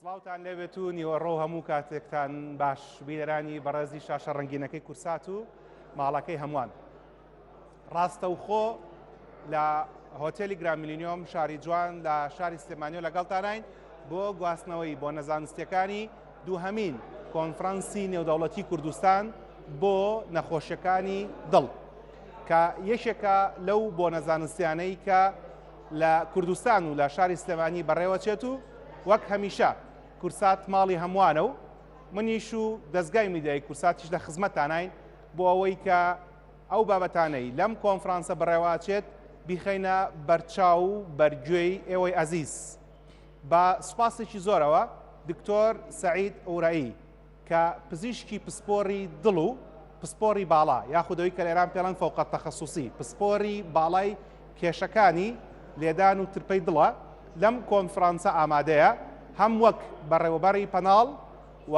سڵاوتان لێبێت و نیوەڕۆ و هەموو کاتێکتان باش بینەرانی بەڕێزی شاشە ڕەنگینەکەی کورسات و ماڵەکەی هەمووان. ڕاستەوخۆ لە هۆتێلی گراند میلینیۆم شاری جوان لە شاری سلێمانیۆ لەگەڵتانین بۆ گواستنەوەی بۆ نەزانستیەکانی دووهەمین کۆنفرانسی نێودەوڵەتی کوردستان بۆ نەخۆشیەکانی دڵ کە یەکێکە لەو بۆنە زانستیانەی کە لە کوردستان و لە شاری سلێمانی بەڕێوەچێت و وەک هەمیشە کورسات ماڵی هەمووانە و منیش و دەستگای میدیای کورساتیش لە خزمەتتانین بۆ ئەوەی کە ئەو بابەتانەی لەم کۆنفرانسە بەڕێوەچێت بیخەینە بەرچاو و بەرگوێی ئێوەی ئەزیز. بە سوپاسێکی زۆرەوە دکتۆر سەعید ئورایی کە پزیشکی پسپۆری دڵ و پسپۆری باڵا یاخود ئەوی کە لە ئێران پێڵەن فەوقە تەخەسوسی پسپۆری باڵای کێشەکانی لێدان و ترپەی دڵە لەم کۆنفرانسە ئامادەیە هەم وەک بەڕێوەبەری پەناڵ و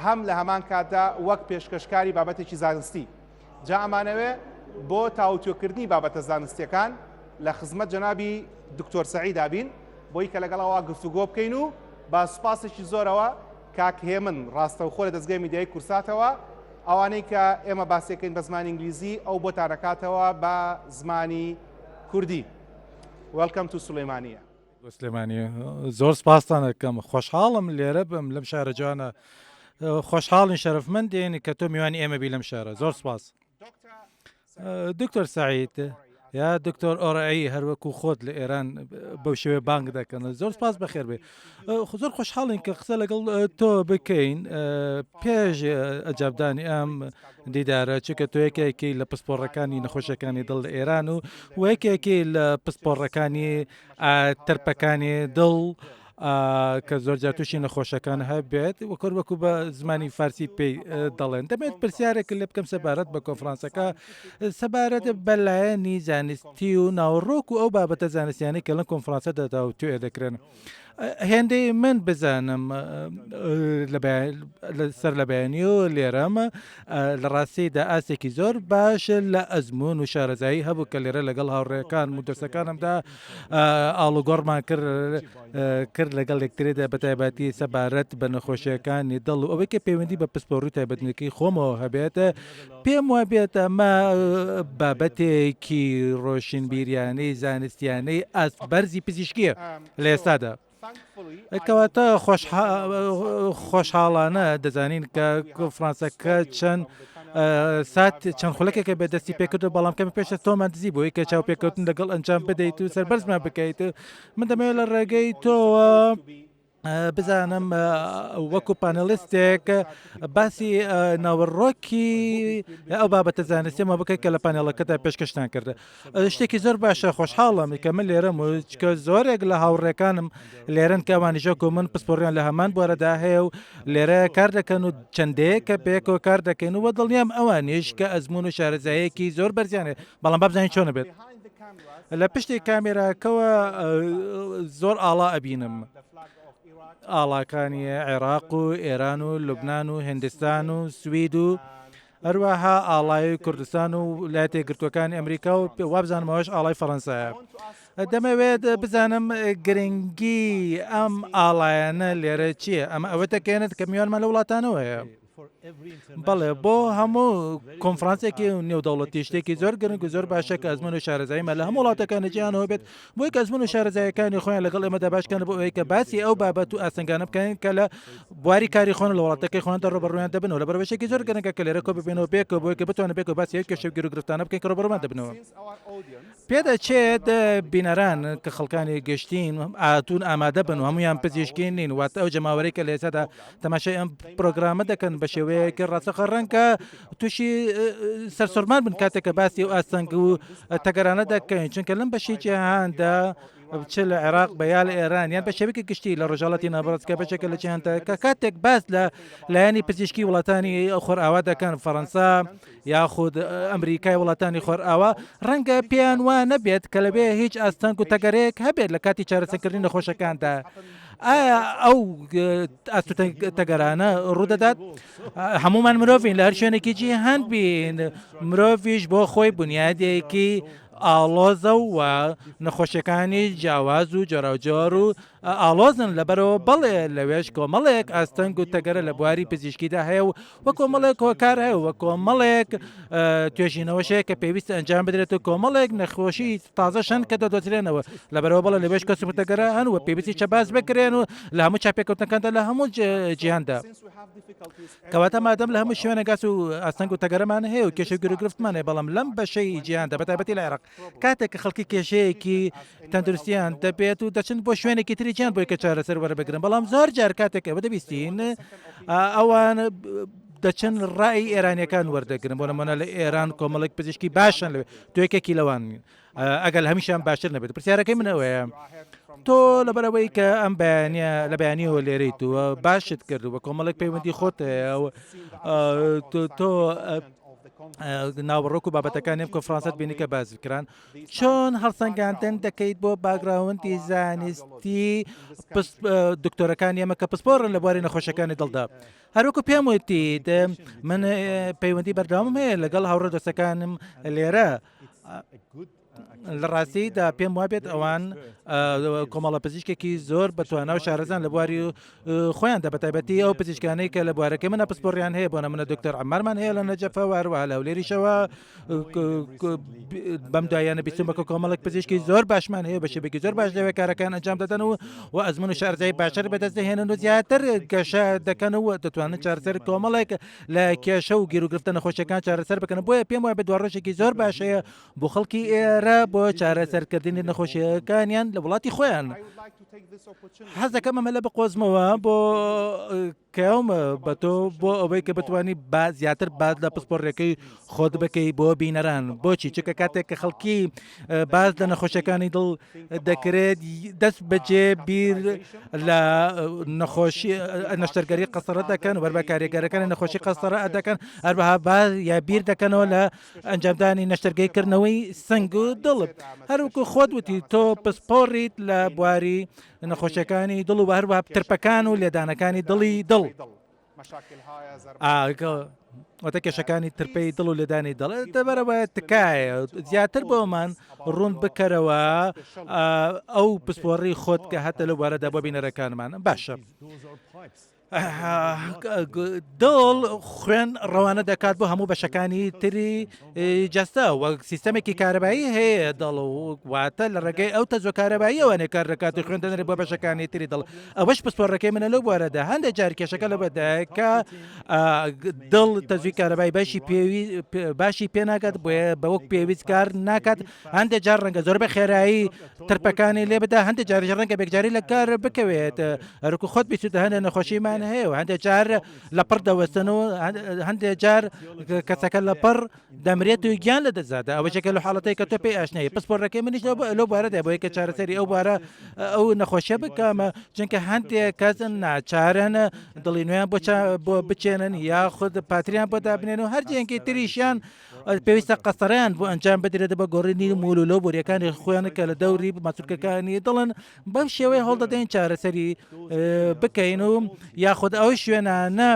هەم لە هەمان کاتدا وەک پێشکەشکاری بابەتێکی زانستی جا ئەمانەوێ بۆ تاوتوێکردنی بابەتە زانستیەکان لە خزمەت جەنابی دکتۆر سەعیدا بین بۆی کە لەگەڵ ئەوا گفتوگۆ بکەین و با سوپاسێکی زۆرەوە کاک هێمن ڕاستەوخۆ لە دەستگای میدیایی کورساتەوە ئەوانەی کە ئێمە باسیەکەین بە زمانی ئینگلیزی ئەو بۆتان ئەکاتەوە بە زمانی کوردی. Welcome to سولەیمانیە. بۆ سلێمانی زۆر سپاستان ئەکەم خۆشحاڵم لێرە بم لەم شارە جوانە خۆشحاڵین شەرەفمەندین کە تۆ میوانی ئێمە بی لەم شارە زۆر سپاس دکتۆر سعید یا دکتۆر ئۆرعی هەروەکو خۆت لە ئێران بەو شێوێ بانگ دەکەن زۆر سپاس بەخێر بێ زۆر خۆشحاڵین کە قسە لەگەڵ تۆ بکەین پێش ئەجابدانی ئەم دیدارە چونکە تۆ یەکێکی لە پسپۆڕەکانی نەخۆشیەکانی دڵ لە ئێران و وەیەکێکی لە پسپۆڕەکانی ترپەکانی دڵ کە زۆرجار تووشی نەخۆشەکان هەبێت وەکۆر وەکو بە زمانی فارسی پێی دەڵێن دەبێت پرسیارێک لێ بکەم سەبارەت بە کۆنفرانسەکە سەبارەت بە لایەنی زانستی و ناوەڕۆک و ئەو بابەتە زانستیانەی کە لەم کۆنفرانسەدا تاوتوێ دەکرێن. هێندەی من بزانم سەر لە بەیانی و لێرەم لە ڕاستیدا ئاستێکی زۆر باش لە ئەزموون و شارەزایی هەبوو کە لێرە لەگەڵ هاوڕێکان و دەرسەکانمدا ئاڵوگۆڕمان کرد کرد لەگەڵ یەکتریدا بە تایبەتی سەبارەت بە نەخۆشیەکانی دڵ و ئەوەی کە پەیوەندی بە پسپۆڕی تایبەتنەکەی خۆمەوە هەبێت پێم وابێت ئەمە بابەتێکی ڕۆشنبیریانەی زانستیانەی ئاست بەرزی پزیشکیە لە ئێستادا. کەواتە خۆشحاڵانە دەزانین کە کۆنفرانسەکە چەند سات چەند خولەکێکە بە دەستی پێکردو بەڵام کەمی پێشە تۆمان دزی بۆی کە چاوپێکەوتن لەگەڵ ئەنجام بدەیت و سەربەرزمان بکەیت من دەمەوێت لە ڕێگەی تۆوە بزانم وەکو پانێڵیستێک باسی ناوەڕۆکی ئەو بابەتە زانستیەمە بکەیت کە لە پانێڵەکەدا پێشکەشتان کرد شتێکی زۆر باشە خۆشحاڵم کە من لێرەم و چکە زۆرێک لە هاوڕێکانم لێرن کە ئەوانیش وەکو من پسپۆڕیان لە هەمان بوارەدا هەیە و لێرە کار دەکەن و چەندەیە کە پێکەوە کار دەکەین و دڵنیام ئەوانیش کە ئەزمون و شارەزایەکی زۆر بەرزیان هەیە بەڵام با بزانین چۆنە بێت لە پشتی کامێراکەوە زۆر ئاڵا ئەبینم ئاڵاکانی عێراق و ئێران و لوبناان و هندستان و سوید و هەروەها ئاڵای کوردستان و ولایەتە یەکگرتووەکانی ئەمریکا و وابزانم ئەوەش ئاڵای فەڕەنسایە. دەمەوێت بزانم گرنگی ئەم ئاڵایانە لێرە چییە؟ ئەمە ئەوە دەگەیەنێت کە میوانمان لە وڵاتانەوە هەیە. بەڵێ بۆ هەموو کۆنفرانسێکی نێودەوڵەتی شتێکی زۆر گرنگ و زۆر باشە کە ئەزمون و شارەزاییمان لە هەموو وڵاتەکانی جیهانەوە بێت بۆی کە ئەزمون و شارەزایەکانی خۆیان لەگەڵ ئێمەدا باشکەن بۆ ئەوەی کە باسی ئەو بابەت و ئاستەنگانە بکەن کە لە بواری کاری خۆن لە وڵاتەکەی خۆیاندا ڕووبەڕوویان دەبنەوە لەبەر بەشێکی زۆر گرنگە کە لێرە کۆ ببینەوە پێکەوە بۆی کە بتوانن پێکەوە باسی ئەو کێشە و گیروگرفتانە بکەین کە ڕووبەڕوومان دەبنەوە. پێدەچێت بینەران کە خەڵکانی گشتین ئاتوون ئامادە بن و هەمویان پزیشکی نین واتە ئەو جەماوەرەی کە لە ئێستادا تەماشای ئەم پرۆگرامە دەکەن بە شێوەیەکی ڕاستەخە ڕەنگە تووشی سەرسوڕمان بن کاتێک کە باسی ئەو ئاستەنگ و تەگەرانە دەکەین چونکە لەم بەشی جیهاندا چ لە عێراق بە یا لە ئێران یان بە شێوەیەکی گشتی لە ڕۆژهەڵاتی ناوەڕاست کە بەشێکە لە جیهاندا کە کاتێک باس لە لایەنی پزیشکی وڵاتانی خۆرئاوا دەکەن فەڕەنسا یاخود ئەمریکای وڵاتانی خۆرئاوا ڕەنگە پێیان وا نەبێت کە لەوێ هیچ ئاستەنگ و تەگەرەیەک هەبێت لە کاتی چارەسەرکردنی نەخۆشەکاندا ئایا ئەو ئاست و تەگەرانە ڕوودەدات هەمومان مرۆڤین لە هەر شوێنێکی جیهان بین مرۆڤیش بۆ خۆی بنیادێکی ئاڵۆزە و نەخۆشیەکانی جیاواز و جۆراوجۆر و ئاڵۆزن، لەبەرئەوە بەڵێ لەوێش کۆمەڵێک ئاستەنگ و تەگەرە لە بواری پزیشکیدا هەیە و وە کۆمەڵێک هۆکار هەیە و کۆمەڵێک توێژینەوەش هەیە کە پێویستە ئەنجام بدرێت و کۆمەڵێک نەخۆشی تازەش هەن کە دەدۆزرێنەوە، لەبەرئەوە بەڵێ لەوێش کەسب و تەگەرە هەن و پێویستیشە باس بکرێن و لە هەموو چاپێکەوتنەکاندا لە هەموو جیهاندا. کەواتە مادەم لە هەموو شوێنێک ئاست و ئاستەنگ و تەگەرەمان هەیە و کێشە و گیروگرفتمان هەیە، بەڵام لەم بەشەی جیهاندا بەتایبەتی لە عێراق کاتێک کە خەڵکی کێشەیەکی تەندروستیان دەبێت و دەچن بۆ شوێنێکی تری جیان بۆی کە چارەسەر وەربگرن، بەڵام زۆر جار کاتێک ئەوە دەبیستین ئەوان دەچن ڕای ئێرانیەکان وەردەگرن، بۆ نمونە لە ئێران کۆمەڵێک پزیشکی باشن لەوێ، تۆ یەکێکی لەوان ئەگەر هەمیشان باشتر نەبێت. پرسیارەکەی من ئەوەیە تۆ لەبەرئەوەی کە ئەم بەیانە لە بەیانیەوە لێرەیت و باشت کرد و کۆمەڵێک پەیوەندی خۆت هەیە و تۆ ناوەڕۆک و بابەتەکانی ئەم کۆنفرانسەت بینی کە باس کران، چۆن هەڵسەنگاندن دەکەیت بۆ باکگراوندی زانستی دکتۆرەکانی ئێمە کە پسپۆڕن لە بواری نەخۆشیەکانی دڵدا؟ هەروەکو پێم وتیت من پەیوەندی بەردەوامم هەیە لەگەڵ هاوڕێ دۆستەکانم لێرە. لە ڕاستیدا پێم وابێت ئەوان کۆمەڵە پزیشکێکی زۆر بەتوانا و شارەزان لە بواری خۆیاندا بە تایبەتی ئەو پزیشکانەی کە لە بوارەکەی منە پسپۆڕیان هەیە بۆ نمونە دکتۆر عەمارمان هەیە لە نەجەفەوە هەروەها لە هەولێریشەوە بەم دواییانە بیستم بە کە کۆمەڵێک پزیشکی زۆر باشمان هەیە بە شێوەیەکی زۆر باش لەوێ کارەکان ئەنجام دەدەن و و ئەزمون و شارەزایی باشتر بەدەست دەهێنن و زیاتر گەشە دەکەن و دەتوانن چارەسەر کۆمەڵێک لە کێشە و گیروگرفتە نەخۆشیەکان چارەسەر بکەن بۆیە پێم وایە دواڕۆژێکی زۆر باش هەیە بۆ خەڵکی ئێرە بۆ چارەسەرکردنی نەخۆشیەکانیان لە وڵاتی خۆیان. حەز دەکەم ئەمە لە بقۆزمەوە بۆ کەوم بە تۆ بۆ ئەوەی کە بتوانی با زیاتر باز لە پسپۆڕیەکەی خۆت بکەی بۆ بینەران بۆچی چونکە کاتێک کە خەڵکی باز لە نەخۆشیەکانی دڵ دەکرێت دەست بەجێ بیر لە نەخۆشی نەشتەرگەری قەسەرە دەکەن وەر بە کاریگەرەکانی نەخۆشی قەسەرە دەکەن هەروەها باز یا بیر دەکەنەوە لە ئەنجامدانی نەشتەرگەی کردنەوەی سنگ و دڵ. هەروەکو خۆت وتی تۆ پسپۆڕیت لە بواری نەخۆشیەکانی دڵ و هەروەها ترپەکان و لێدانەکانی دڵی دڵ. واتە کێشەکانی ترپەی دڵ و لێدانی دڵ دەبەرەوە تکایە زیاتر بۆمان ڕوون بکەرەوە ئەو پسپۆڕی خۆت کە هەتە لەو بارەدا بۆ بینەرەکانمان باشە. دڵ خوێن ڕەوانە دەکات بۆ هەموو بەشەکانی تری جەستە وەک سیستەمێکی کارەبایی هەیە دڵ و واتە لە ڕێگەی ئەو تەزوە کارەباییەوە کار دەکات و خوێن دەنێرێت بۆ بەشەکانی تری دڵ ئەوەش پسپۆڕەکەی منە لەو بوارەدا هەندێک جار کێشەکە لەوەدایە کە دڵ تەزوی کارەبای باشی پێوی باشی پێناگات بۆیە بە وەک پێویست کار ناکات هەندێک جار ڕەنگە زۆر بە خێرایی ترپەکانی لێ بدا هەندێک جاریش ڕەنگە بێکجاری لە کار بکەوێت هەرکو خۆت بیست هەندێک نەخۆشیمان هەیە و هەندێک جار لە پڕ دەوەستن و هەندێک جار کەسەکە لە پڕ دەمرێت و گیان لە دەستدادا ئەوە یەکێکە لە حاڵەتێک کە تۆ پێی ئاشنایی پسپۆڕەکەی منیش لەو بارەدا بۆیە کە چارەسەری ئەو بارە ئەو نەخۆشیە بکەمە چونکە هەندێک کەس ناچارن دڵی نوێیان بۆ بۆ بچێنن یاخود پاتریان بۆ دابنێن و هەر جێنکی تریشیان پێویستە قەسەرەیان بۆ ئەنجام بدرێت بە گۆڕینی مولولە و بۆریەکانی خۆیان کە لە دەوری ماسولکەکانی دڵن بەم شێوەیە هەوڵدەدەین چارەسەری بکەین و یاخود ئەو شوێنانە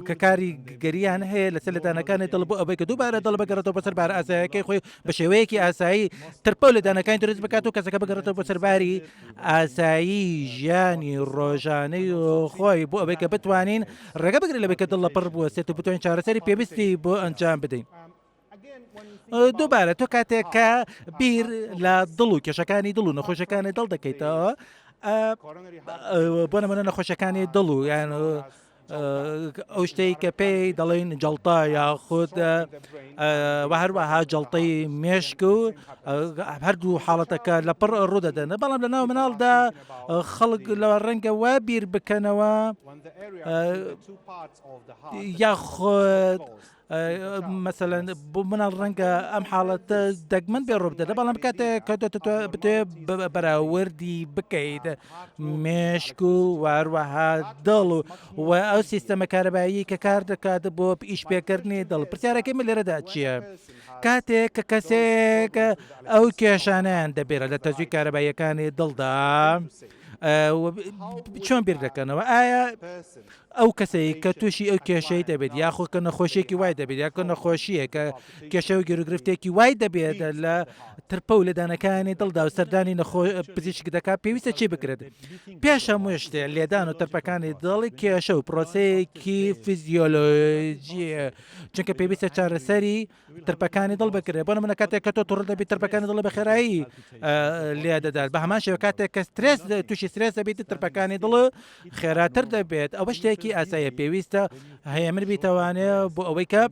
کە کاری گەریان هەیە لەسەر لێدانەکانی دڵ بۆ ئەوەی کە دووبارە دڵ بگەڕێتەوە بەسەر بارە ئاسایەکەی خۆی بە شێوەیەکی ئاسایی ترپە و لێدانەکانی دروست بکات و کەسەکە بگەڕێتەوە بەسەر باری ئاسایی ژیانی ڕۆژانەی خۆی بۆ ئەوەی کە بتوانین ڕێگە بگرین لەوەی کە دڵ لە پڕ بوەستێت و بتوانین چارەسەری پێویستی بۆ ئەنجام بدەین. دووبارە تۆ کاتێک کە بیر لە دڵ و کێشەکانی دڵ و نەخۆشەکانی دڵ دەکەیتەوە بۆ نمونە نەخۆشەکانی دڵ و یان ئەو شتەی کە پێی دەڵێن جەڵتە یاخود و هەروەها جەڵتەی مێشک و هەردوو حاڵەتەکە لە پڕ ڕوودەدەن بەڵام لە ناو مناڵدا خەڵک لە ڕەنگە وا بیر بکەنەوە یاخود مەسەلەن بۆ مناڵ ڕەنگە ئەم حاڵەتە دەگمەن بێ ڕووبدەێت بەڵام کاتێک کە تۆ بتێ بەراوردی بکەیت مێشک و واروەها دڵ و و ئەو سیستەمە کارەبایی کە کار دەکات بۆ ئیش پێکردنی دڵ. پرسیارەکەی من لێرەدا چییە؟ کاتێک کە کەسێک ئەو کێشانەیان دەبێت لە تەزووی کارەباییەکانی دڵدا چۆن بیر دەکەنەوە؟ ئایا ئەو کەسەی کە تووشی ئەو کێشەی دەبێت یاخۆ کە نەخۆشیێکی وای دەبێت یا کە نەخۆشیە کە کێشە و گیروگرفتێکی وای دەبێت لە ترپە و لێدانەکانی دڵدا و سەردانی نەخۆ پزیشک دەکات پێویستە چی بکرێت پێش هەموو شتێ لێدان و ترپەکانی دڵ کێشە و پرۆسەیەکی فیزیۆلۆژیە چونکە پێویستە چارەسەری ترپەکانی دڵ بکرێت بۆ نمونە کاتێک کە تۆ توڕە دەبیت ترپەکانی دڵ بە خێرایی لێ دەدات بە هەمان شێوە کاتێک کە سترێس تووشی سترێس دەبیت ترپەکانی دڵ خێراتر دەبێت ئەوە شتێکی ئاساییە پێویستە هەیە من بیتوانێ بۆ ئەوەی کە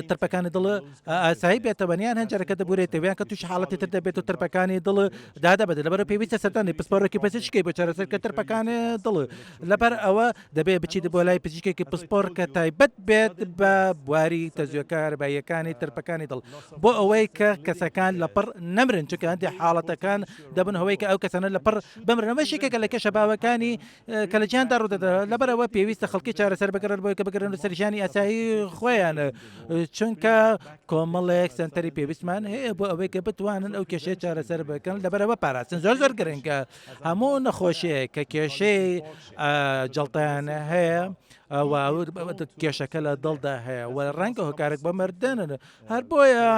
ترپەکانی دڵ ئاسایی بێتەوە یان هەنجەرەکە دەبورێتەوە یان کە تووشی حاڵەتی تر دەبێت و ترپەکانی دڵ دادەبێت لەبەر پێویستە سەردانی پسپۆڕێکی پزیشکی بۆ چارەسەرکە ترپەکانی دڵ لەبەر ئەوە دەبێت بچیت بۆ لای پزیشکێکی پسپۆڕ کە تایبەت بێت بە بواری تەزویە کارەباییەکانی ترپەکانی دڵ بۆ ئەوەی کە کەسەکان لەپڕ نەمرن چونکە هەندێک حاڵەتەکان دەبن هۆی کە ئەو کەسانە لەپڕ بمرن ئەمەش یەکێکە لە کێشە باوەکانی کە لە جیهاندا ڕوودەدات لەبەرئەوە پێویستە خەڵکی چارەسەر بگەڕێن بۆی کە بگەڕێنەوە سەر ژیانی ئاسایی خۆیان چونکە کۆمەڵێک سەنتەری پێویستمان هەیە بۆ ئەوەی کە بتوانن ئەو کێشەیە چارەسەر بکەن لەبەرئەوە پاراستن زۆر زۆر گرنگە هەموو نەخۆشیەک کە کێشەی جەڵتەیان هەیە کێشەکە لە دڵدا هەیە و ڕەنگە هۆکارێک بۆ مردن هەر بۆیە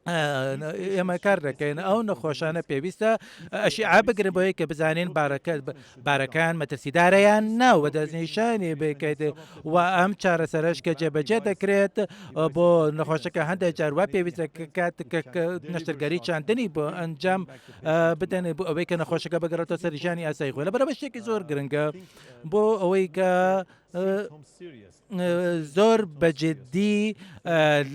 ئێمە کار دەکەین ئەو نەخۆشانە پێویستە ئەشیعە بگرن بۆیە کە بزانین بارەکە بارەکان مەترسیدارەیان ناوە دەستنیشانی بکەیت و ئەم چارەسەرەش کە جێبەجێ دەکرێت بۆ نەخۆشەکە هەندێک جار وا پێویستە کات نەشتەرگەری چاندنی بۆ ئەنجام بدەن بۆ ئەوەی کە نەخۆشەکە بگەڕێتەوە سەر ژیانی ئاسایی خۆی لەبەرئەوە شتێکی زۆر گرنگە بۆ ئەوەی کە زۆر بە جدی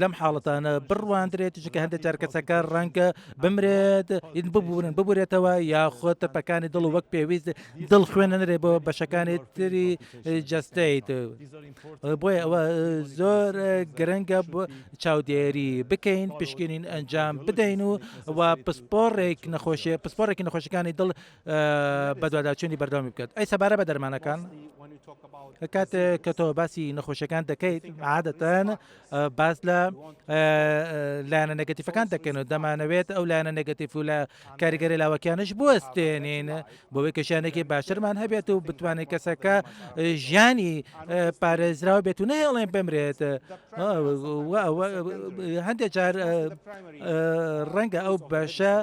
لەم حاڵەتانە بڕواندرێت چونکە هەندێک جار کەسەکە ڕەنگە بمرێت ببورن ببورێتەوە یاخود تەپەکانی دڵ وەک پێویست دڵ خوێنەرێ بۆ بەشەکانی تری جەستەیت بۆیە ئەوە زۆر گرنگە چاودێری بکەین پشکنین ئەنجام بدەین و و پسپۆڕێک نەخۆشی پسپۆڕێکی نەخۆشیەکانی دڵ بەدواداچوونی بەردەوامی بکات ئەی سەبارە بە دەرمانەکان کاتێک کە تۆ باسی نەخۆشیەکان دەکەیت عادەتەن باس لە لایەنە نێگەتیفەکان دەکەن و دەمانەوێت ئەو لایەنە نێگەتیف و لە کاریگەری لاوەکیانش بوەستێنین بۆ ئەوەی کە ژیانێکی باشترمان هەبێت و بتوانێت کەسەکە ژیانی پارێزراو بێت و نەهێڵێن بمرێت هەندێک جار ڕەنگە ئەو بەشە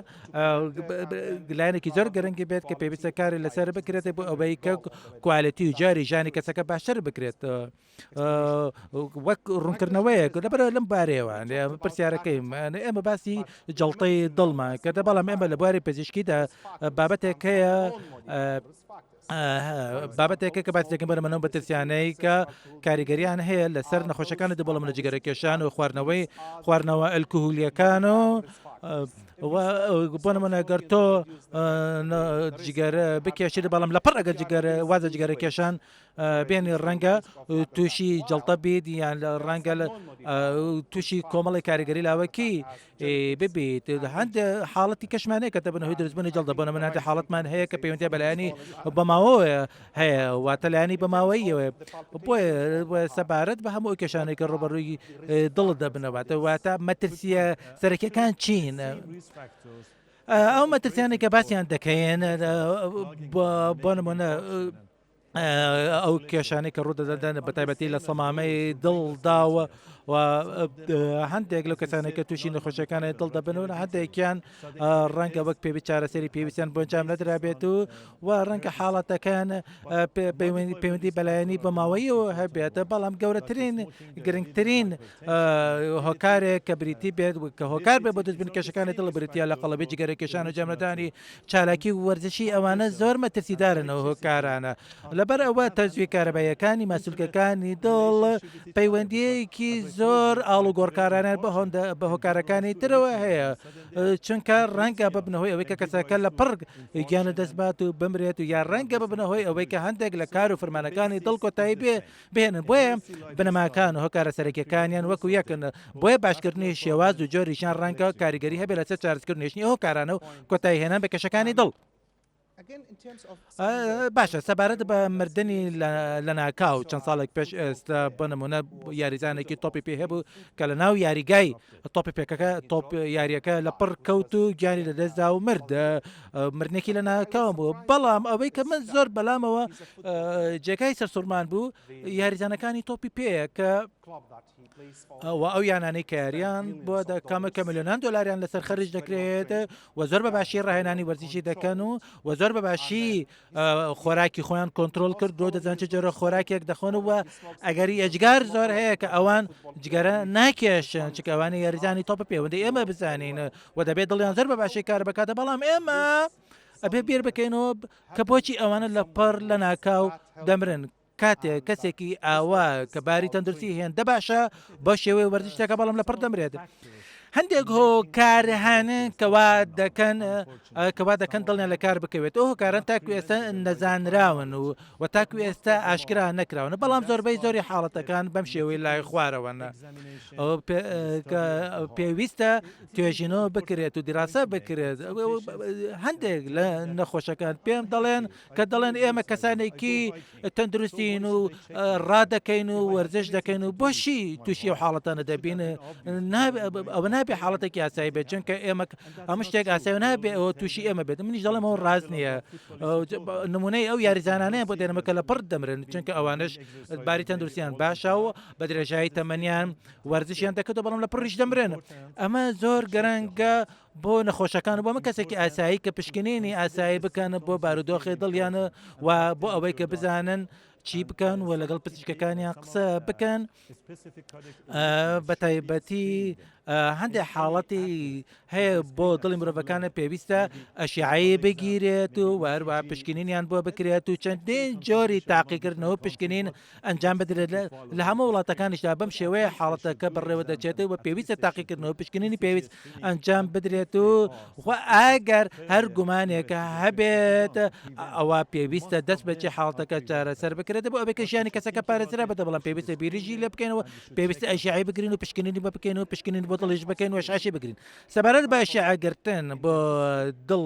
لایەنێکی زۆر گرنگی بێت کە پێویستە کاری لەسەر بکرێت بۆ ئەوەی کە quality و جاری ژیانی کەسەکە باشتر بکرێت. وەک ڕوونکردنەوەیەک لەبەر لەم بارەیەوە پرسیارەکەی ئێمە باسی جەڵتەی دڵمان کردە بەڵام ئێمە لە بواری پزیشکیدا بابەتێک هەیە بابەتێکە کە باسی دەکەین بەرە منەوە بەترسیانەی کە کاریگەریان هەیە لەسەر نەخۆشەکانی دەبڵم لە جگەرە کێشان و خواردنەوەی خواردنەوە ئەلکوهولیەکان و بۆ نمونە گەر تۆ جگەرە بکێشیت بەڵام لە پڕ ئەگەر جگەرە وازە جگەرە کێشان بێنی ڕەنگە تووشی جەڵتە بیت یان لە ڕەنگە لە تووشی کۆمەڵی کاریگەری لاوەکی ببیت هەندێک حاڵەتی کەشمان هەیە کە دەبن هۆی دروستبوونی جەڵدە بۆ نمونە هەندێک حاڵەتمان هەیە کە پەیوەندی بەلایەنی بەماوەیە هەیە واتە لایەنی بەماوەیەوە بۆیە سەبارەت بە هەموو کێشانێک کە ڕوبەڕووی دڵ دەبنەوە واتە مەترسیە سەرەکیەکان چین؟ ئەو مەترسیانەی کە باسییان دەکەین بۆ نمونە ئەو کێشانەی کە ڕوودەدەن بە تایبەتی لە سەمامەی دڵداوە و هەندێک لەو کەسانێک کە تووشی نەخۆشیەکانی دڵ دەبن و هەندێکیان ڕەنگە وەک پێوی چارەسەری پێویستیان بۆ ئەنجام نەدرابێت و و ڕەنگە حاڵەتەکان پەیوەندی بەلایەنی بەماوەیەوە هەبێت بەڵام گەورەترین گرنگترین هۆکارێک کە بریتی بێت کە هۆکار بێت بۆ دەستبن کێشەکانی دڵ بریتە لە قەڵەبی جگەرە کێشان و جەمەدانی چالاکی و وەرزشی ئەوانە زۆر مەترسیدارن ئەو هۆکارانە لەبەر ئەوە تەزوی کارەباییەکانی ماسولکەکانی دڵ پەیوەندیەکی زۆر ئاڵوگۆڕکارانە بە هۆندە بە هۆکارەکانی ترەوە هەیە چونکە ڕەنگە ببنە هۆی ئەوەی کە کەسەکە لە پڕ گیان لە دەست بات و بمرێت و یا ڕەنگە ببنە هۆی ئەوەی کە هەندێک لە کار و فرمانەکانی دڵ کۆتایی بێ بهێنن بۆیە بنەماکان و هۆکارە سەرەکیەکانیان وەکو یەکن بۆیە باشکردنی شێواز و جۆری ژیان ڕەنگە کاریگەری هەبێت لەسەر چارەسەکردنی هۆکارانە و کۆتایی هێنان بە کێشەکانی دڵ. باشە سەبارەت بە مردنی لەناکاو چەند ساڵێک پێش ئێستا بۆ نمونە یاریزانێکی تۆپی پێ هەبوو کە لە ناو یاریگای تۆپی پێکەکە تۆپ یاریەکە لە پڕ کەوت و گیانی لەدەستدا و مرد مردنێکی لە ناکاو بوو بەڵام ئەوەی کە من زۆر بەلامەوە جێگای سەرسوڕمان بوو یاریزانەکانی تۆپی پێیە کە و ئەو یانانەی کە یاریان بۆ دەکەمە کە ملیۆنان دۆلاریان لەسەر خەرج دەکرێت و زۆر بە باشی ڕاهێنانی وەرزشی دەکەن و و زۆر بە باشی خۆراکی خۆیان کۆنتترۆل کرد و دەزان چ جۆرە خۆراکێک دەخۆن و ئەگەری ئەجگار زۆر هەیە کە ئەوان جگەرە ناکێشن چکەوانی یاریزانی تۆپ پێوەندی ئێمە بزانین و دەبێت دڵیان زۆر بە باشی کار بکاتە بەڵام ئێمە ئەبێ بیر بکەینەوە کە بۆچی ئەوانە لە پڕ لە ناکاو دەمرن کاتێک کەسێکی ئاوا کە باری تەندروستی هێندە باشە بە شێوەی وەرزش دەکات بەڵام لە پڕ دەمرێت. هەندێک هۆکار هەن کەوا دەکەن کەوا دەکەن دڵیان لە کار بکەوێت ئەو هۆکاران تاکو ئێستا نەزانراون و و تاکو ئێستا ئاشکرا نەکراون بەڵام زۆربەی زۆری حاڵەتەکان بەم شێوەی لای خوارەوەن پێویستە توێژینەوە بکرێت و دیراسە بکرێت هەندێک لە نەخۆشەکان پێم دەڵێن کە دەڵێن ئێمە کەسانێکی تەندروستین و ڕادەکەین و وەرزش دەکەین و بۆشی تووشی ئەو حاڵەتانە دەبین ئەوە نابێ حاڵەتێکی ئاسایی بێت چونکە ئێمە هەموو شتێک ئاسایی نابێ ئەوە تووشی ئێمە بێت منیش دەڵێم ئەوە ڕاست نییە نمونەی ئەو یاریزانانەیە بۆ دێنمە کە لە پڕ دەمرن چونکە ئەوانش باری تەندروستیان باشە و بە درێژایی تەمەنیان وەرزشیان دەکرد بەڵام لە پڕیش دەمرن ئەمە زۆر گەرەنگە بۆ نەخۆشەکان و بۆ من کەسێکی ئاسایی کە پشکنینی ئاسایی بکەن بۆ بارودۆخی دڵیان و بۆ ئەوەی کە بزانن چی بکەن و لەگەڵ پزیشکەکانیان قسە بکەن بە تایبەتی هەندێک حاڵەتی هەیە بۆ دڵی مرۆڤەکانە پێویستە ئەشیعی بگیرێت و هەروە پشکنینیان بۆ بکرێت و چەندین جۆری تاقیکردنەوە پشکنین ئەنجام بدرێت لە هەموو وڵاتەکانیشدا بەم شێوەیە حاڵەتەکە بەڕێوە دەچێت و پێویستە تاقیکردنەوە پشکنینی پێویست ئەنجام بدرێت و خۆ ئەگەر هەر گومانێک هەبێت ئەوە پێویستە دەست بەجێ حاڵەتەکە چارەسەر بکرێت بۆ ئەوەی کە ژیانی کەسەکە پارێزرا بێت بەڵام پێویستە بیریژی لێ بکەینەوە پێویستە ئەشعەی بگرین و پشکنینی بۆ بکەین و پشکنین بۆ دڵیش بکەین و ئەشعەشی بگرین سەبارەت بە ئەشعەگرتن بۆ دڵ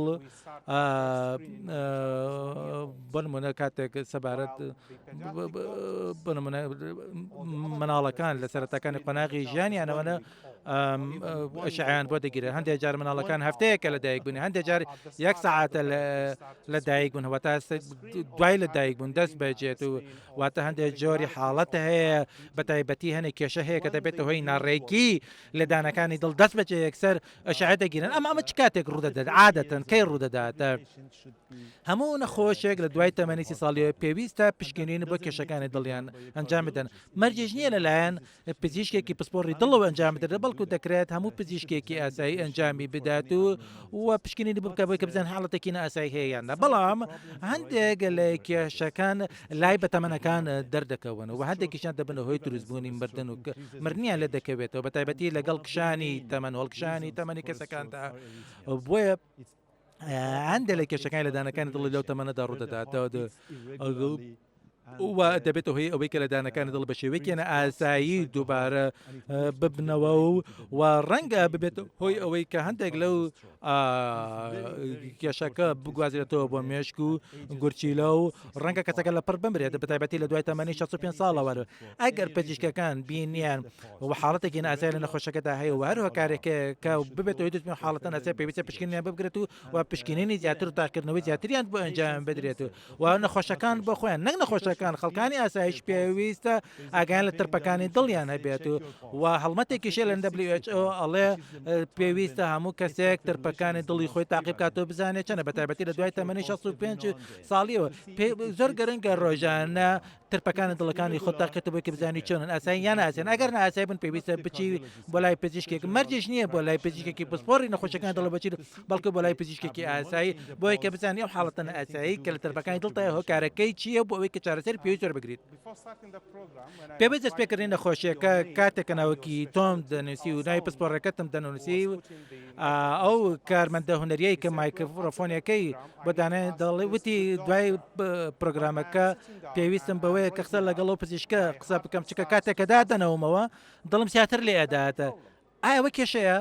بۆ نمونە کاتێک سەبارەت بۆ نمونە مناڵەکان لە سەرەتاکانی قۆناغی ژیانیانەوەە ئەشعیان بۆ دەگیرێت هەندێک جار مناڵەکان هەفتەیەکە لە دایک بوون هەندێک جار یەک سەعاتە لە دایک بوون واتە دوای لە دایک بوون دەست بەجێت و واتە هەندێک جۆری حاڵەت هەیە بە تایبەتی هەنێک کێشە هەیە کە دەبێتە هۆی ناڕێکی لێدانەکانی دڵ دەست بەجێ یەکسەر ئەشعە دەگیرن ئەمە ئەمە چ کاتێک ڕوودەدات عادەتەن کەی ڕوودەدات هەموو نەخۆشێک لە دوای تەمەنی سی ساڵیەوە پێویستە پشکنین بۆ کێشەکانی دڵیان ئەنجام بدەن مەرجیش نییە لەلایەن پزیشکێکی پسپۆڕی دڵەوە ئەنجام بدرێت بەڵکو دەکرێت هەموو پزیشکێکی ئاسایی ئەنجامی بدات و و پشکنینی بکە بۆی کە بزان حاڵەتێکی نائاسایی هەیە یان نا بەڵام هەندێک لە کێشەکان لای بەتەمەنەکان دەردەکەون و هەندێکیشیان دەبنە هۆی دروستبوونی مردن و مردنیان لێ دەکەوێتەوە بە تایبەتی لەگەڵ کشانی تەمەن هەڵکشانی تەمەنی کەسەکاندا بۆیە هەندێک لە کێشەکانی لە دانەکانی دڵی لەو تەمەنەدا ڕوودەداتەوە و دەبێتە هۆی ئەوەی کە لە دانەکانی دڵ بە شێوەیەکی نائاسایی دووبارە ببنەوە و و ڕەنگە ببێت هۆی ئەوەی کە هەندێک لەو کێشەکە بگوازرێتەوە بۆ مێشک و گورچیلە و ڕەنگە کەسەکە لە پڕ بمرێت بە تایبەتی لە دوای تەمەنی 65 ساڵەوە ئەگەر پزیشکەکان بینیان و حاڵەتێکی ناسای لە نەخۆشەکەدا هەیە و هەر هۆکارێک کە ببێت هۆی دروستبوونی حاڵەتە ناسای پێویستە پشکنینیان بگرێت و و پشکنینی زیاتر و تاقیکردنەوەی زیاتریان بۆ ئەنجام بدرێت و و نەخۆشەکان بۆ خۆیان نەک نەخۆشەکان خەڵکانی ئاسایش پێویستە ئاگایان لە ترپەکانی دڵیان هەبێت و و هەڵمەتێکیشە لە WHO ئەڵێ پێویستە هەموو کەسێک ترپەکانی دڵی خۆی تاقی بکاتەوە بزانێت چەنە بە تایبەتی لە دوای تەمەنی 65 ساڵیەوە زۆر گرنگە ڕۆژانە ترپەکانی دڵەکانی خۆت تاقیکەتەوە بۆی کە بزانی چۆنن ئاسایی یان نائاسایین ئەگەر نائاسایی بوون پێویستە بچی بۆ لای پزیشکێک مەرجیش نییە بۆ لای پزیشکێکی پسپۆڕی نەخۆشیەکانی دڵ بچیت بەڵکو بۆ لای پزیشکێکی ئاسایی بۆی کە بزانی ئەو حاڵەتە نائاسایی کە لە ترپەکانی دڵتایە هۆکارەکەی چییە بۆ ئەوەی کە چارەسەری پێویست وەربگریت. پێویست دەستپێکردنی نەخۆشیەکە کاتێک کە ناوەکی تۆم دەنووسی و ناوی پسپۆڕەکەتم دەنووسی ئەو کارمەندە هونەریەی کە مایکرۆفۆنەکەی بۆ دانێ دەڵێ وتی دوای پرۆگرامەکە پێویستم بەوەیە کە قسە لەگەڵ ئەو پزیشکە قسە بکەم چکە کاتێک کە دادەنەومەوە دڵم زیاتر لێ ئەدات. ئایا ئەوە کێشەیە؟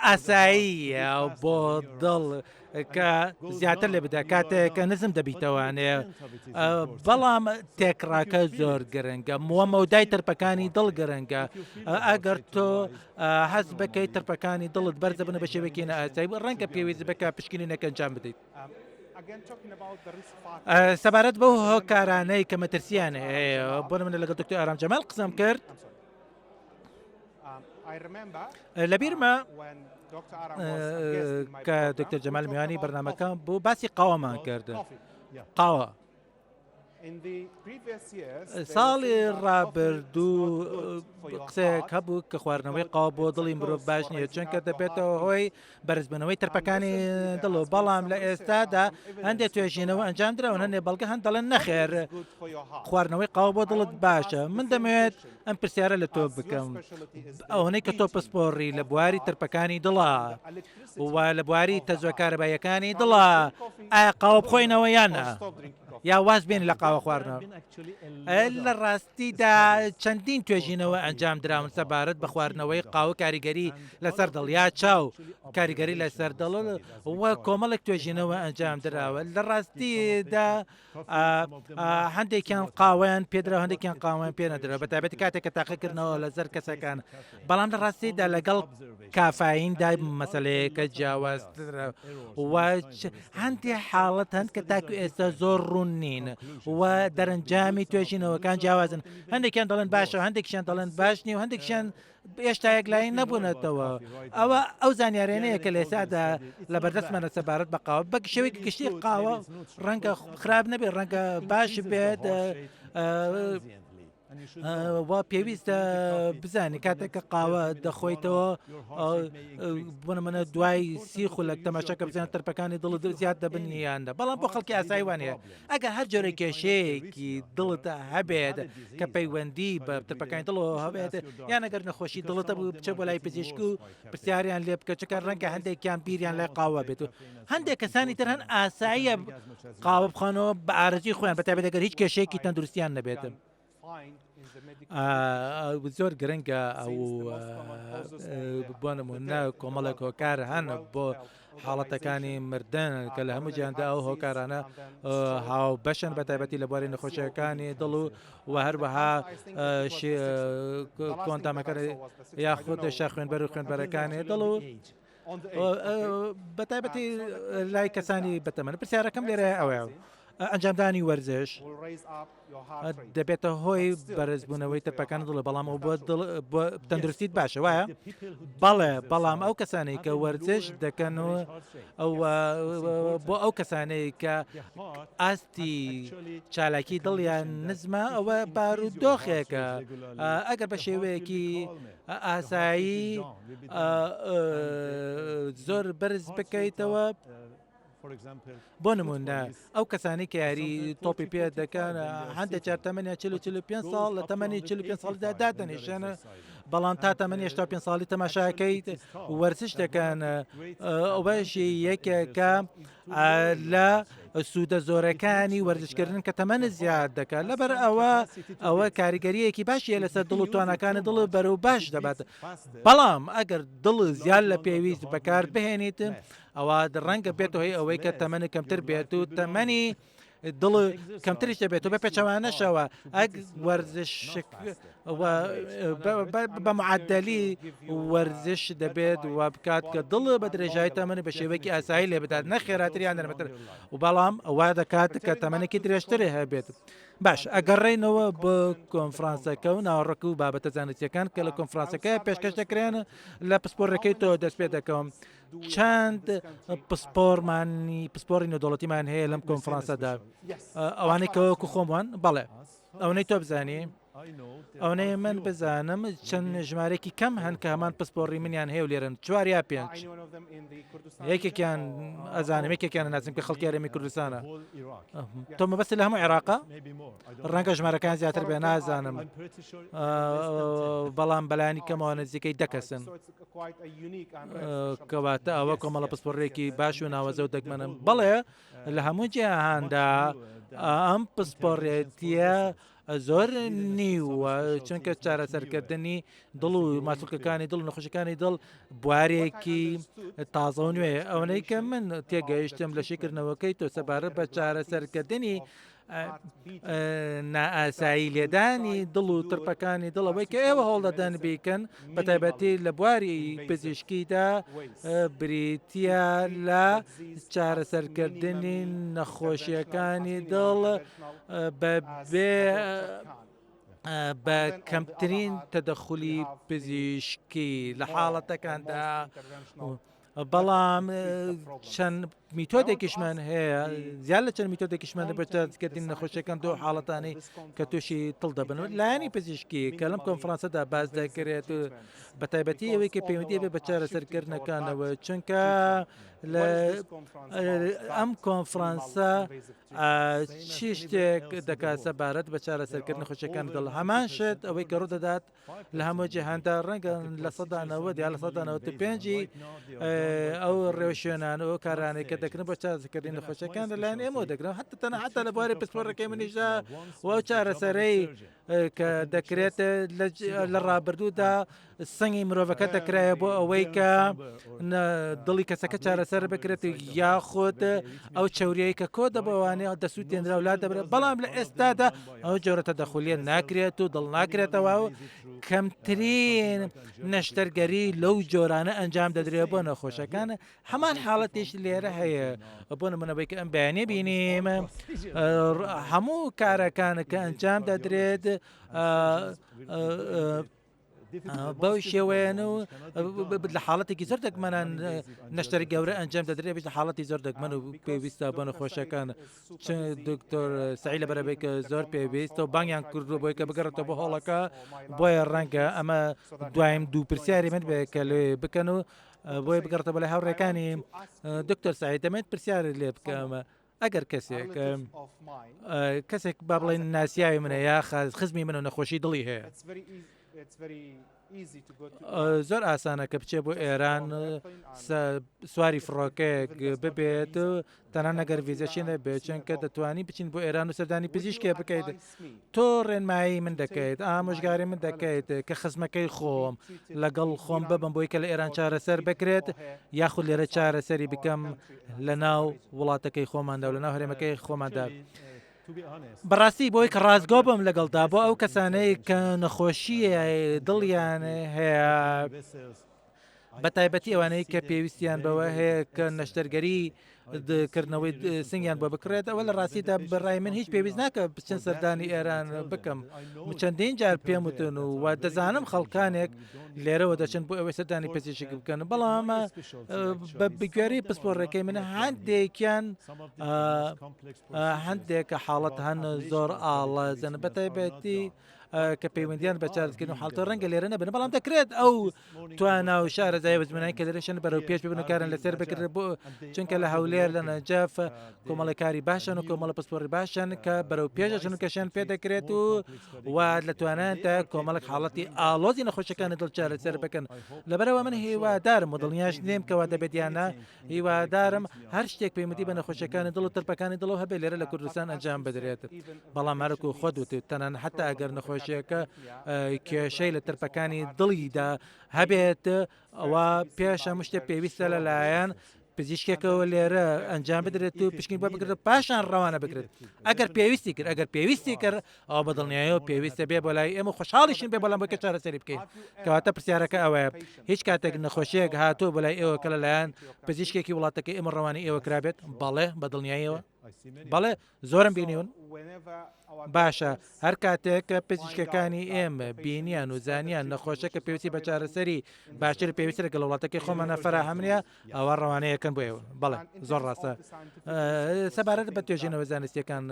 ئاساییە بۆ دڵ کە زیاتر لێ بدە کاتێک کە نزم دەبیتەوانێ بەڵام تێکڕاکە زۆر گرنگە مووە مەودای ترپەکانی دڵ گرنگە ئەگەر تۆ هەست بکەیت ترپەکانی دڵت بەرزە بنە بە شێوەیەکی نائاسایی ڕەنگە پێویست بکە پشکنینەکە ئەنجام بدەیت. سەبارەت بەو هۆکارانەی کە مەترسیان هەیە بۆ منە لەگەڵ دکتۆر ئارام جەمال قسەم کرد لەبیرمە کە دکتۆر جەمال میوانی بەرنمەکە بۆ باسی قاوەمان کرد قاوە ساڵی ڕابردوو قسەیەک هەبوو کە خواردنەوەی قاوە بۆ دڵی مرۆڤ باش نییە چونکە دەبێتەوە هۆی بەرزبوونەوەی ترپەکانی دڵ و بەڵام لە ئێستادا هەندێک توێژینەوە ئەنجام دراون هەندێک بەڵگە هەن دەڵێن نەخێر خواردنەوەی قاوە بۆ دڵت باشە من دەمەوێت ئەم پرسیارە لە تۆ بکەم ئەوەنەی کە تۆ پسپۆڕی لە بواری ترپەکانی دڵە و لە بواری تەزوە کارەباییەکانی دڵە ئایا قاوە بخۆینەوە یان نا یا واز بێن لە قاوە خواردنەوە لە ڕاستیدا چەندین توێژینەوە ئەنجام دراون سەبارەت بە خواردنەوەی قاوە کاریگەری لەسەر دڵ یا چاو کاریگەری لەسەر دڵ و کۆمەڵێک توێژینەوە ئەنجام دراوە لە ڕاستیدا هەندێکیان قاوەیان پێدرا هەندێکیان قاوەیان پێ نەدرا بە تایبەتی کاتێک کە تاقیکردنەوە لەسەر کەسەکان بەڵام لە ڕاستیدا لەگەڵ کافایندا مەسلەیەکە جیاوازترە و هەندێک حاڵەت هەن کە تاکو ئێستا زۆر ڕوون نین و دەرەنجامی توێژینەوەکان جیاوازن هەندێکیان دەڵێن باشە هەندێکیان دەڵێن باش نیە و هەندێکیان هێشتا یەکلایی نەبوونەتەوە ئەوە ئەو زانیارێنەیە کە لێسادا لە بەردەستمانە سەبارەت بە قاوە بە شێوەیەکی گشتی قاوە ڕەنگە خراپ نەبێت ڕەنگە باش بێت وا پێویستە بزانانی کاتێک کە قاوە دەخۆیتەوە بۆ منە دوای سی خولەک تەماشاکە بزانە ترپەکانی دڵ زیاد دەبن یاندا بەڵام بۆ خەڵکی ئاسایی وانەیە ئەگەر هەر جۆرە کێشەیەکی دڵت هەبێت کە پەیوەندی بە ترپەکانی دڵەوە هەبێت یان ئەگەر نەخۆشی دڵتە بوو بچە بۆ لای پزیشک و پرسیاریان لێ بکە چکە ڕەنگە هەندێکیان بیریان لای قاوە بێت و هەندێک کەسانی تر هەن ئاساییە قاوە بخۆنەوە بە ئارەزوی خۆیان بە تایبەت ئەگەر هیچ کێشەیەکی تەندروستیان نەبێت. زۆر گرنگە ئەو بۆ نمونە کۆمەڵێک هۆکار هەن بۆ حاڵەتەکانی مردن کە لە هەموو جیاندا ئەو هۆکارانە هاوبەشن بە تایبەتی لە بواری نەخۆشیەکانی دڵ و و هەروەها کۆنتامەکە یاخود شا خوێنبەر و خوێنبەرەکانی دڵ و بە تایبەتی لای کەسانی بەتەمەن پرسیارەکەم لێرە ئەوەیە ئەنجامدانی وەرزش دەبێتە هۆی بەرزبوونەوەی تەپەکان دڵ بەڵام ئەو بۆ دڵ بۆ تەندروستیت باشە وایە بەڵێ بەڵام ئەو کەسانەی کە وەرزش دەکەن و ئەو بۆ ئەو کەسانەی کە ئاستی چالاکی دڵیان نزمە ئەوە بارودۆخێکە ئەگەر بە شێوەیەکی ئاسایی زۆر بەرز بکەیتەوە بۆ نمونە ئەو کەسانی کە یاری تۆپی پێ دەکەن هەندێک جار تەمەنیان 45 ساڵ لە تەمەنی 45 ساڵدا دادەنیشن بەڵام تا تەمەنی 85 ساڵی تەماشاکەیت وەرزش دەکەن ئەوەشی یەکێکە لە سوودە زۆرەکانی وەرزشکردن کە تەمەنت زیاد دەکات لەبەر ئەوە ئەوە کاریگەریەکی باشیە لەسەر دڵ و تواناکانی دڵ بەرەو باش دەبات بەڵام ئەگەر دڵ زیاد لە پێویست بەکار بهێنیت ئەوە ڕەنگە بێتە هۆی ئەوەی کە تەمەنی کەمتر بێت و تەمەنی دڵ کەمتریش دەبێت و بە پێچەوانەشەوە ئەگ وەرزش بە معدلی وەرزش دەبێت و بکات کە دڵ بە درێژای تەمەنی بە شێوەیەکی ئاسایی لێ بدات نەخێراتریان نەرمتر و بەڵام وا دەکات کە تەمەنێکی درێژتری هەبێت باش ئەگەڕێینەوە بۆ کۆنفرانسەکە و ناوەڕۆک و بابەتە زانستیەکان کە لە کۆنفرانسەکە پێشکەش دەکرێن لە پسپۆڕەکەی تۆ دەست پێ دەکەم چەند پسپۆرمانی پسپۆری نێودەوڵەتیمان هەیە لەم کۆنفرانسەدا ئەوانەی کە وەکو خۆمان بەڵێ ئەوەی تۆ بزانی ئەوەی من بزانم چەند ژمارێکی کەم هەن کە هەمان پسپۆڕی منیان هەیە و لێرن چوار یا پێنج یەکێکیان ئەزانم یەکێکیان نازم کە خەڵکی هەرێمی کوردستانە تۆ مەبەست لە هەموو عێراقا ڕەنگە ژمارەکان زیاتر بێ نازانم بەڵام بەلانی کەمەوە نزیکەی دە کەسن کەواتە ئەوە کۆمەڵە پسپۆڕێکی باش و ناوەزە و دەگمەنم بەڵێ لە هەموو جیهاندا ئەم پسپۆڕێتیە. زۆر نیوە چونکە چارەسەرکردنی دڵ و ماسولکەکانی دڵ نەخۆشەکانی دڵ بوارێکی تازە و نوێ ئەوەی کە من تێگەیشتم لە شیکردنەوەکەی تۆ سەبارەت بە چارەسەرکردنی نائاسایی لێدانی دڵ و ترپەکانی دڵ ئەوەی کە ئێوە هەوڵدەدەن بیکەن بە تایبەتی لە بواری پزیشکیدا بریتە لە چارەسەرکردنی نەخۆشیەکانی دڵ بەبێ بە کەمترین تەدەخولی پزیشکی لە حاڵەتەکاندا بەڵام چەند میتۆدێکیشمان هەیە زیاد لە چەند میتۆدێکیشمان لە بەچارەسەرکردنی نەخۆشیەکان دو حاڵەتانی کە تووشی دڵ دەبن لایەنی پزیشکی کە لەم کۆنفرانسەدا باس دەکرێت و بە تایبەتی ئەوەی کە پەیوەندی بێ بە چارەسەرکردنەکانەوە چونکە لە ئەم کۆنفرانسە چی شتێک دەکات سەبارەت بە چارەسەرکردنی نەخۆشیەکانی دڵ هەمان شت ئەوەی کە ڕوودەدات لە هەموو جیهاندا ڕەنگە 90% یا 95%ی ئەو ڕێوشوێنان و کارانەی کە دەکرن بۆ چارەسەرکردنی نەخۆشیەکان لەلایەن ئێمەوە دەکرن حتا تەنها حتا لە بواری پسپۆڕەکەی منیشدا و ئەو چارەسەرەی کە دەکرێت لە ڕابردوودا سنگی مرۆڤەکە دەکرایە بۆ ئەوەی کە دڵی کەسەکە چارەسەر بکرێت یاخود ئەو چوریەی کە کۆ دەبەوانێ دەسووتێنرا و لا دەبرێت بەڵام لە ئێستادا ئەو جۆرە تەدەخولیە ناکرێت و دڵ ناکرێتەوە و کەمترین نەشتەرگەری لەو جۆرانە ئەنجام دەدرێت بۆ نەخۆشەکان هەمان حاڵەتیش لێرە هەیە بۆ نمونەوەی کە ئەم بەیانە بینیم هەموو کارەکان کە ئەنجام دەدرێت بەو شێوەیەن و لە حاڵەتێکی زۆر دەگمەنان نەشتەری گەورە ئەنجام دەدرێت لە حاڵەتی زۆر دەگمەن و پێویستە بۆ نەخۆشەکان دکتۆر سعی لە بەرەبێک زۆر پێویستە و بانگیان کردو بۆی کە بگەڕێتەوە بۆ هۆڵەکە بۆیە ڕەنگە ئەمە دوایم دوو پرسیاری من بێ کە لێ بکەن و بۆیە بگەڕێتەوە بەلای هاوڕێکانی دکتۆر سعید دەمێت پرسیارت لێ بکەم ئەگەر کەسێک کەسێک با بڵێن ناسیاوی منە یا خزمی منە نەخۆشی دڵی هەیە زۆر ئاسانە کە بچێ بۆ ئێران سواری فڕۆکەیەک ببێت تەنانەت ئەگەر ڤیزەشی نەبێت چونکە دەتوانی بچین بۆ ئێران و سەردانی پزیشکێ بکەیت تۆ ڕێنمایی من دەکەیت ئامۆژگاری من دەکەیت کە خزمەکەی خۆم لەگەڵ خۆم ببم بۆی کە لە ئێران چارەسەر بکرێت یاخود لێرە چارەسەری بکەم لە ناو وڵاتەکەی خۆماندا و لە ناو هەرێمەکەی خۆماندا. بەڕاستی بۆی کە ڕاستگۆ بم لەگەڵدا بۆ ئەو کەسانەی کە نەخۆشی دڵیان هەیە بە تایبەتی ئەوانەی کە پێویستیان بەوە هەیە کە نەشتەرگەری کردنەوەی سنگیان بۆ بکڕێت ئەوە لە ڕاستیدا بەڕای من هیچ پێویست ناکە بچن سەردانی ئێران بکەم چەندین جار پێم وتن و و دەزانم خەڵکانێک لێرەوە دەچن بۆ ئەوەی سەردانی پزیشک بکەن بەڵام بە بگوێرەی پسپۆڕەکەی من هەندێکیان هەندێک حاڵەت هەن زۆر ئاڵەزن بە تایبەتی کە پەیوەندیان بە چارەسەرکردن و حاڵەتە ڕەنگە لێرە نەبن بەڵام دەکرێت ئەو توانا و شارەزای وزمانانی کە لێرەشن بەرەو پێش ببن و کارن لەسەر بکرێت بۆ چونکە لە هەولێر لە نەجەف کۆمەڵی کاری باشن و کۆمەڵە پسپۆڕی باشن کە بەرەو پێش دەچن و کەشیان پێ دەکرێت و و لە توانایاندا کۆمەڵک حاڵەتی ئاڵۆزی نەخۆشیەکانی دڵ چارەسەر بکەن لەبەرەوە من هیوادارم و دڵنیاش نیم کەوا دەبێت یان نا هیوادارم هەر شتێک پەیوەندی بە نەخۆشیەکانی دڵ و ترپەکانی دڵەوە هەبێت لێرە لە کوردستان ئەنجام بدرێت بەڵام هەرکو خۆت وتت تەنانەت حتا ئەگەر نەخۆشیەکە کێشەی لە ترپەکانی دڵیدا هەبێت ئەوە پێش هەموو شتێک پێویستە لەلایەن پزیشکێکەوە لێرە ئەنجام بدرێت و پشکنین بۆ بکرێت پاشان ڕەوانە بکرێت ئەگەر پێویستی کرد ئەگەر پێویستی کرد ئەوە بە دڵنیایەوە پێویستە بێ بۆ لای ئێمە خۆشحاڵیشین بێ بەڵام بۆ کە چارەسەری بکەین کەواتە پرسیارەکە ئەوەیە هیچ کاتێک نەخۆشیەک هاتووە بۆ لای ئێوە کە لەلایەن پزیشکێکی وڵاتەکەی ئێمە ڕەوانی ئێوە کرابێت بەڵێ بە دڵنیاییەوە بەڵێ زۆرم بینیون باشە هەر کاتێک پزیشکەکانی ئێمە بینیان و زانیان نەخۆشەکە پێویستی بە چارەسەری باشتر پێویستە لەگەڵ وڵاتەکەی خۆمانە فەراهەم نییە ئەوە ڕەوانەیەکەن بۆ ئێوە بەڵێ زۆر ڕاستە سەبارەت بە توێژینەوە زانستیەکان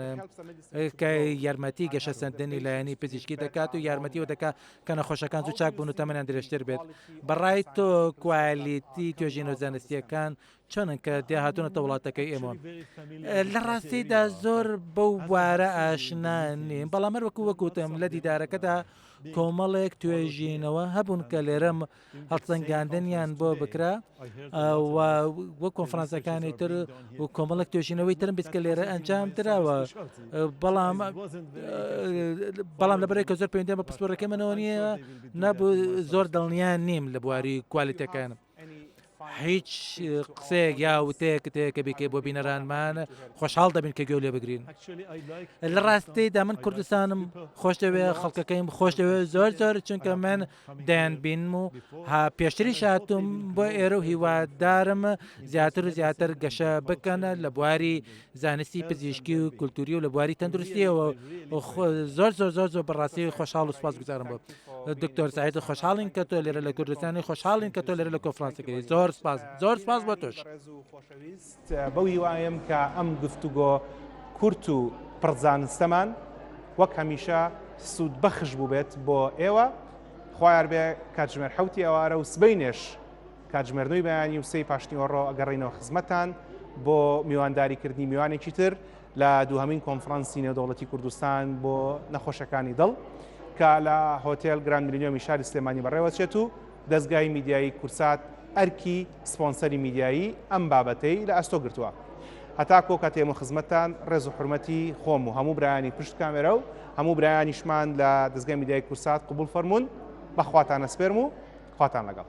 کە یارمەتی گەشەسەندنی لایەنی پزیشکی دەکات و یارمەتی و دەکات کە نەخۆشەکان زوو چاک بوون و تەمەنیان درێژتر بێت بەڕای تۆ کوالیتی توێژینەوە زانستیەکان چۆنن کە دێهاتوونەتە وڵاتەکەی ئێمە لە ڕاستیدا زۆر بەو بوارە ئاشنا نیم بەڵام هەر وەکو وەکوتم لە دیدارەکەدا کۆمەڵێک توێژینەوە هەبوون کە لێرە هەڵسەنگاندنیان بۆ بکرا و وەک کۆنفرانسەکانی تر و کۆمەڵێک توێژینەوەی ترم بیست کە لێرە ئەنجام دراوە بەڵام بەڵام لەبەرەی کە زۆر پەیوەندیان بە پسپۆڕەکەی منەوە نییە نەبوو زۆر دڵنیا نیم لە بواری کوالیتەکانم. هیچ قسەیەک یا وتەیەکت هەیە کە بیکەی بۆ بینەرانمان خۆشحاڵ دەبین کە گوێ لێ بگرین لە ڕاستیدا من کوردستانم خۆش دەوێ خەڵکەکەیم خۆش دەوێ زۆر زۆر چونکە من دەیان بینم و ها پێشتریش هاتووم بۆ ئێرە و هیوادارم زیاتر و زیاتر گەشە بکەن لە بواری زانستی پزیشکی و کولتوری و لە بواری تەندروستیەوە زۆر زۆر زۆر زۆر بەڕاستی خۆشحاڵ و سپاس گوزارم بۆ دکتۆر سعید خۆشحاڵین کە تۆ لێرە لە کوردستانی خۆشحاڵین کە تۆ لێرە لە کۆنفرانسەکەی زۆر سپاس زۆر سپاس بۆ تۆش. بەو هیوایەم کە ئەم گفتوگۆ کورت و پڕ زانستەمان وەک هەمیشە سوودبەخش بووبێت بۆ ئێوە. خوایار بێ کاتژمێر حەوتی ئێوارە و سبەینێش کاتژمێر نۆی بەیانی و سێی پاشنیوەڕۆ ئەگەڕێینەوە خزمەتتان بۆ میوانداریکردنی میوانێکی تر لە دووهەمین کۆنفرانسی نێودەوڵەتی کوردستان بۆ نەخۆشەکانی دڵ کە لە هۆتێل گراند میلینیۆمی شاری سلێمانی بەڕێوەچێت و دەزگای میدیایی کورسات ئەرکی سپۆنسەری میدیایی ئەم بابەتەی لە ئەستۆ گرتووە. هەتا کۆ کاتێ ئێمە خزمەتتان ڕێز و حورمەتی خۆم و هەموو برایانی پشت کامێرا و هەموو برایانیشمان لە دەزگای میدیایی کورسات قبوڵ فەرموون بە خواتان ئەسپێرم و خواتان لەگەڵ.